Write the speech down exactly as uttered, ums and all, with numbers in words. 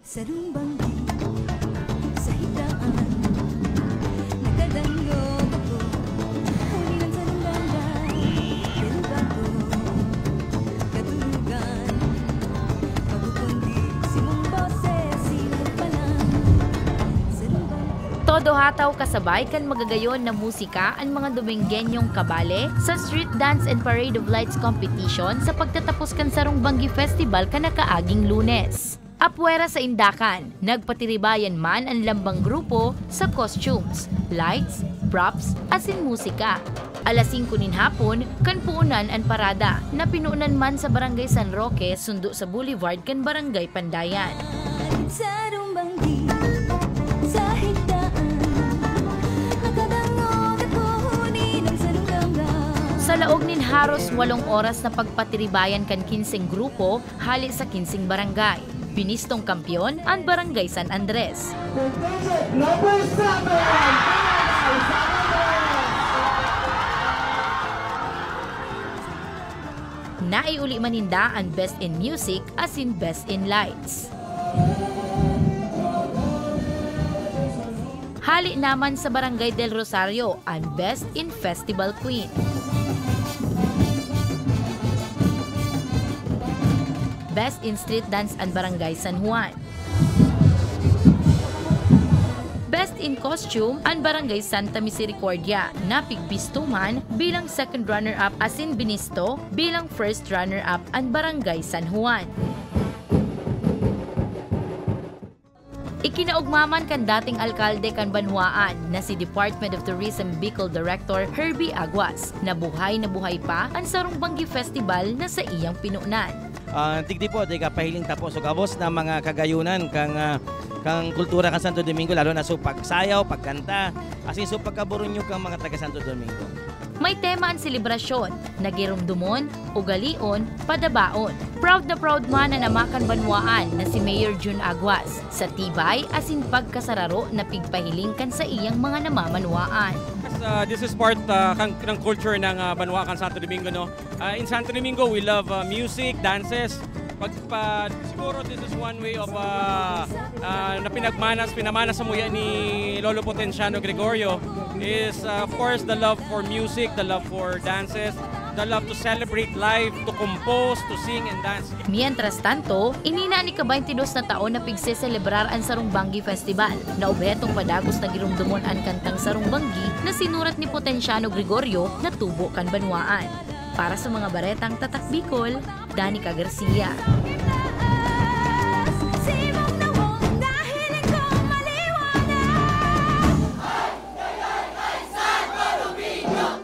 Sarong banggi sa hitaan, nakadangog ako, huli ng sarong ganda, galugato, katulugan, pagkukundi, simong boses, simong palan. Sarong banggi. Todo hataw kasabay kan magagayon na musika an mga Dominggenyong kabale sa Street Dance and Parade of Lights Competition sa pagtatapos kan Sarong Banggi Festival kan nakaaging Lunes. Apwera sa Indakan, nagpatiribayan man an lambang grupo sa costumes, lights, props, asin musika. Alas singko nin hapon, kan puonan an parada, na pinuonan man sa Barangay San Roque, sundo sa Boulevard kan Barangay Pandayan. Sarong banggi sa higdaan, nakadangog ako huni ng sarong ganda. Sa laog nin haros walong oras na pagpatiribayan kan kinseng grupo, hali sa kinseng barangay. Binistong kampiyon an Barangay San Andres. Contestant number seven, Barangay San Andres. Naiuli man ninda an Best in Music asin Best in Lights. Hali naman sa Barangay Del Rosario an Best in Festival Queen. Best in Street Dance an Barangay San Juan. Best in Costume an Barangay Santa Misericordia, na pigbisto man bilang second runner-up asin binisto bilang first runner-up an Barangay San Juan. Ikinaogma man kan dating alkalde kan banwaan na si Department of Tourism Bicol Director Herbie Aguas na buhay na buhay pa an Sarong Banggi Festival na saiyang pinunan. Ah, digdi po, di ka pahiling tapos. So, gabos na mga kagayunan kang, ah, kang kultura kan Santo Domingo, lalo na so pagsayaw, pagkanta, asin so pagkaburunyo kang mga taga Santo Domingo. May tema an selebrasyon, na giromdomon, ugalion, padabaon. Proud na proud man an ama kan banwaan na si Mayor Jun Aguas sa tibay asin pagkasararo na pigpahiling kan saiyang mga namamanwaan. Yes, ah, this is part, ah, kan, ng culture ng, ah, banwa kan Santo Domingo, no? Ah, in Santo Domingo, we love, ah, music, dances. Pag, pa, siguro this is one way of, ah, ah, na pinagmanas, pinamanas sa muya ni Lolo Potenciano Gregorio is, ah, of course, the love for music, the love for dances, the love to celebrate life, to compose, to sing and dance. Mientras tanto, ini na an ika-baynte dos na taon na pigseselebrar an Sarong Banggi Festival, na obhetong padagos na giromdomon an kantang Sarong Banggi na sinurat ni Potenciano Gregorio na tubo kan banwaan. Para sa mga baretang Tatak Bicol, Danica Garcia.